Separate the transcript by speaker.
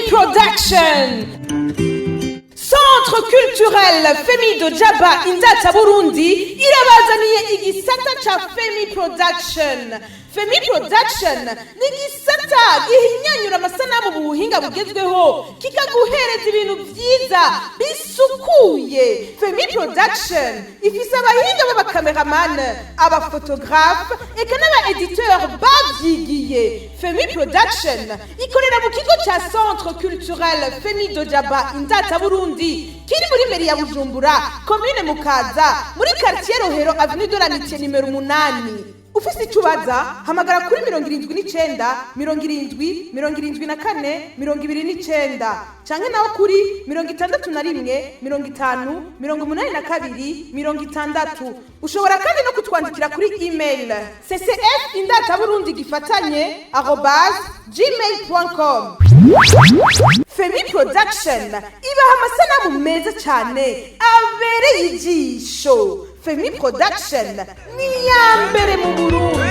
Speaker 1: Production. Centre Culturel Femido Jaba Indata Burundi irabazaniye igisata ca Femi Production. Femi Production ni igisata gihinyanyura amasanamu mu buhinga bugezweho, kikaguhereza ibintu vyiza bisukuye. Femi Production ifise abahinga b'abakameramani, abafotografe eka n'aba editeur bavyigiye. Femi Production ikorera mu kigo ca Centre Culturel Femido Jaba Indata Burundi kiri muri mairie ya Bujumbura, commune Mukaza, muri quartier Rohero, avenue de l'Amitié nimero 8. Ufise icyo ubaza, hamagara kuri 79 70 74 29, canke naho kuri 61 50 82 60. Ushobora kandi no kutwandikira kuri email ccfindataburundi gifatanye@gmail.com. Femi Production ibaha amasanamu meza cyane abereye ijisho. Femi Production ni iya mbere mu Burundi.